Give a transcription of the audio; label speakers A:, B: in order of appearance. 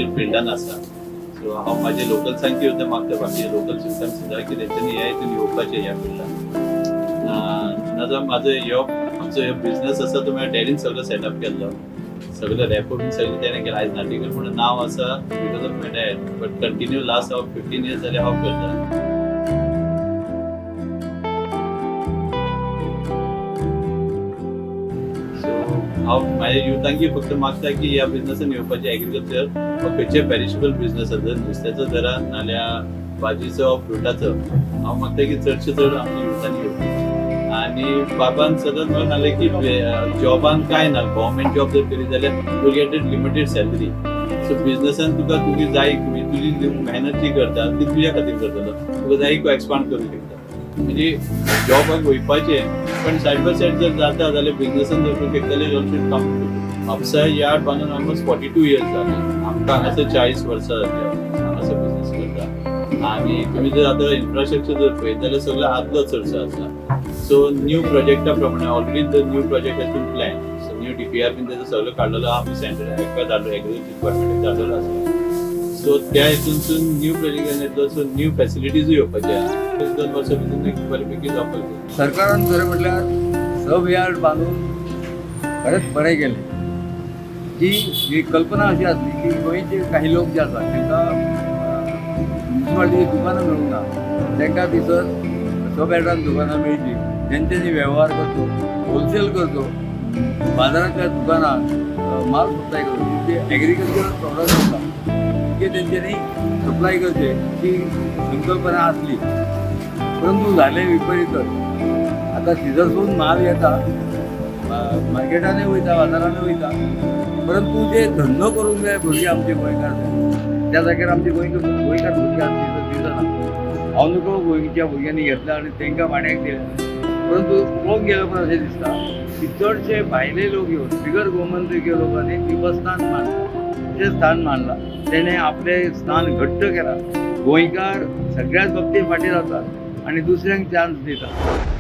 A: Agriculture फिल्डान आसा. So हांव म्हाजे लोकल्सांक सुद्दां मागता, बाकी लोकल सिस्टम सुद्दां की तेंच्यांनी ह्या हितून येवपाचें, ह्या फिल्डान. नाजाल्यार म्हाजो ह्यो आमचो ह्यो बिजनस आसा तो म्हळ्यार डॅडीन सगळो सेटअप केल्लो, सगळें रेपो बीन सगळें तेणें केलें. आयज नाटेकर म्हणून नांव आसा because of my dad, but continue last हांव 15 इयर्स जाले हांव करता. सो हांव म्हाज्या युथांकी फक्त मागता की ह्या बिजनसान येवपाचें. एग्रीकल्चर वा खंयचे पेरिशेबल बिजनस आसा, नुस्त्याचो धरा नाल्यार भाजीचो, फ्रुटाचो, हांव मागता की चडशे चड आमच्या युथांनी येवचे. आनी बाबान सदांच म्हाका सांगलें की जॉबान कांय ना, गव्हर्मेंट जॉब जर करीत जाल्यार you get it limited salary. So बिजनसान तुका तुजी जाय, तुजी जी मेहनत जी करता ती तुज्या खातीर करतलो, तुका जाय एक्सपांड करूंक शकता. म्हणजे जॉबाक वयपाचें, पण सायड बाय सायड जर जाता जाल्यार बिजनसान जर करूंक शकता जाल्यार you should come. Mapusa yard बांदून ऑलमोस्ट 42 इयर्स जाले. आमकां हांगासर 40 वर्सां जाली हांगासर बिजनस करता. आनी तुमी जर आतां इन्फ्रास्ट्रक्चर जर पळयत जाल्यार सगळो आदलो चडसो आसा. सो न्यू प्रोजेक्टा प्रमाणे already the new project has been plan. So new DPR बीन तेजो सगळो काडलेलो आमी सेंटर हेका धाडलो, एग्रीकल्चर डिपार्टमेंटाक धाडलेलो आसा. सो त्या हितूनसून न्यू प्रोजेक्ट येतलो, सो न्यू फॅसिलिटीजूय येवपाचे आहा. 2 वर्सां भितर एक बऱ्यापैकी जावपाक जाय.
B: सरकारान खरें म्हटल्यार सब यार्ड बांदून खरेंच बरें केलें की ही कल्पना अशी आसली की गोंयचे काही लोक जे आसा तांकां म्युनिसिपालिटीची दुकानां मेळूंक ना, तांकां थंयसर सब यार्डान दुकानां मेळची, तेंच्यांनी वेव्हार करचो, होलसेल करचो, बाजारांतल्या दुकानां माल सप्लाय करचो, ते एग्रीकल्चरल प्रॉडक्ट आसता ते तेंच्यांनी सप्लाय करचे ही संकल्पना आसली. परंतु झाले विपरीतच. आता थिंगसरसून माल येता, मार्केटानूय वयता, बाजारानूय वयता, परंतु जे धंदो करूंक जाय भुरगे आमचे गोंयकार, त्या जाग्यार आमचे गोंयकार भुरगे आसले दिसना. हांव नको, गोंयच्या भुरग्यांनी घेतला आनी तांकां भाड्याक दिले. परंतु पळोवंक गेल्या उपरांत अशें दिसता की चडशे भायले लोक येवन, बिगर गोमंतकीय लोकांनी देवस्थान मानलां, अशें स्थान मानलां, तेणें आपलें स्थान घट्ट केलां. गोंयकार सगळ्याच बाबतींत फाटीं रावतात आनी दुसऱ्यांक चान्स दितात.